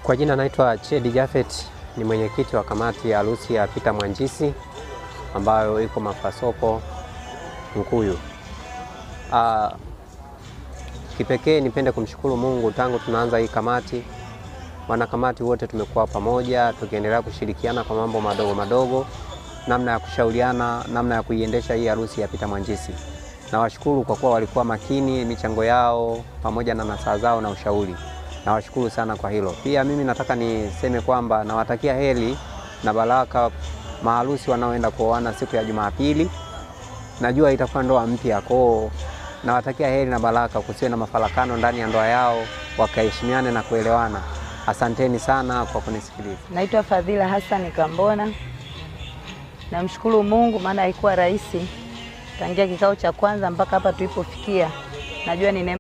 Kwa jina naitwa Chedi Jafet, ni mwenyekiti wa kamati ya harusi ya Peter Mwanjisi ambayo iko Mafasopo Mkuyu. Kipekee nipende kumshukuru Mungu, tangu tunaanza hii kamati, wanakamati wote tumekuwa pamoja tukiendelea kushirikiana kwa mambo madogo madogo, namna ya kushauriana, namna ya kuiendesha hii harusi ya Peter Mwanjisi. Nawashukuru kwa kuwa walikuwa makini, michango yao pamoja na nasaha zao na ushauri. Nawashukuru sana kwa hilo. Pia mimi nataka niseme kwamba nawatakia heri na baraka maharusi wanaoenda kuoana siku ya Jumapili. Najua itakuwa ndoa mpya, kwao nawatakia heri na baraka, kusiwe na mafarakano ndani ya ndoa yao, wakaheshimiane na kuelewana. Asanteni sana kwa kunisikiliza. Naitwa Fadhila Hassan Kambona. Namshukuru Mungu maana haikuwa rahisi tangia kikao cha kwanza mpaka hapa tulipofikia. Najua ni